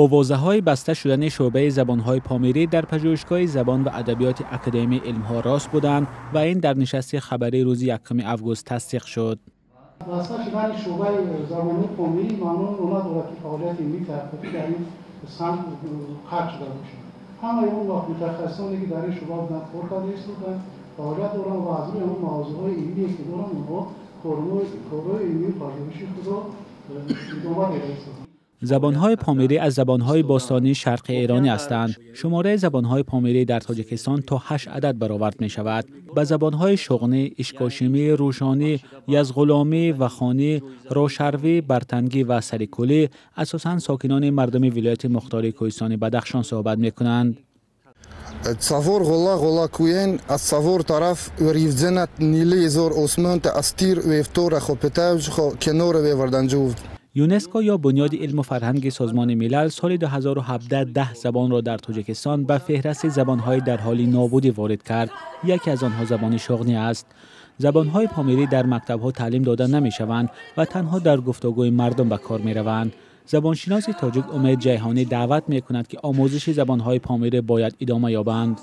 Овозаҳои баста шудани шӯъбаи забонҳои помирӣ дар пажӯҳишгоҳи забон ва адабиёти Академияи илмҳо рост буданд ва ин дар нишасти хабарии рӯзи 1 август тасдиқ шуд. Баста шудани шӯъбаи забонҳои помирӣ маъно надорад, ки фаъолияти илмии таҳқиқотӣ дар ин самт қатъ шуда бошад. Ҳамаи он вақт мутахассисоне, ки дар ин шӯъба буданд, кор карда истоданд, фаъолият доранд ва аз рӯи ҳамон мавзӯъҳои илмие, ки доранд, онҳо корҳои илмии пажӯҳиши худро идома дода истоданд. Забонҳои помирӣ аз забонҳои бостонии шарқи эронӣ ҳастанд. Шумораи забонҳои помирӣ дар Тоҷикистон то 8 адад баровард мешавад. Ба забонҳои шуғнӣ, ишкошимӣ, рӯшонӣ, язғуломӣ, вахонӣ, рошарвӣ, бартангӣ ва сарикулӣ асосан сокинони мардуми вилояти мухтори кӯҳистони Бадахшон суҳбат мекунанд. Цавор ғола ғола куен аз цавор тараф вривдзенат нили зор осмонта астир вевтора хопетавж хо кенора веварданҷув. ЮНЕСКО ё Бунёди илму фарҳанги Созмони Милал соли 2017 10 забонро дар Тоҷикистон ба феҳристи забонҳои дар ҳоли нобудӣ ворид кард. Яке аз онҳо забони шуғнӣ аст. Забонҳои помирӣ дар мактабҳо таълим дода намешаванд ва танҳо дар гуфтугӯи мардум ба кор мераванд. Забоншиноси тоҷик Умед Ҷайҳонӣ даъват мекунад, ки омӯзиши забонҳои помирӣ бояд идома ёбанд.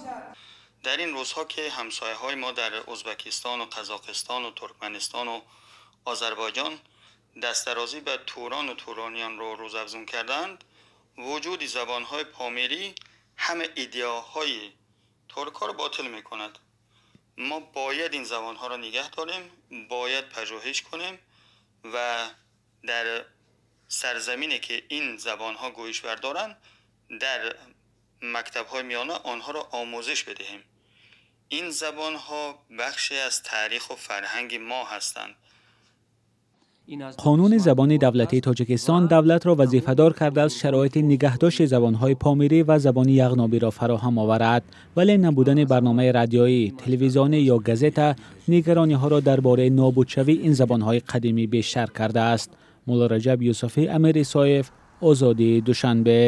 Дар ин рӯзҳо, ки ҳамсояҳои мо дар Ӯзбекистон ва Қазоқистон ва Туркманистон ва Озарбойҷон дастдарозӣ ба Турон ва турониён ро рӯзафзун карданд, вуҷуди забонҳои помирӣ ҳама идеаҳои туркҳоро ботил мекунад. Мо бояд ин забонҳоро нигаҳ дорем, бояд пажӯҳиш кунем ва дар сарзамине, ки ин забонҳо гӯиш бардоранд, дар мактабҳои миёна онҳоро омӯзиш бидиҳем. Ин забонҳо бахши аз таърих ва фарҳанги мо ҳастанд. Қонуни забони давлатии Тоҷикистон давлатро вазифадор кардааст шароити нигаҳдошти забонҳои помирӣ ва забони яғнобиро фароҳам оварад. Вале набудани барномаи радиоӣ, телевизионӣ ё газета нигарониҳоро дар бораи нобудшавии ин забонҳои қадимӣ бештар кардааст. Мулло Раҷаб Юсуфӣ, Амир Исоев, Озодӣ, Душанбе.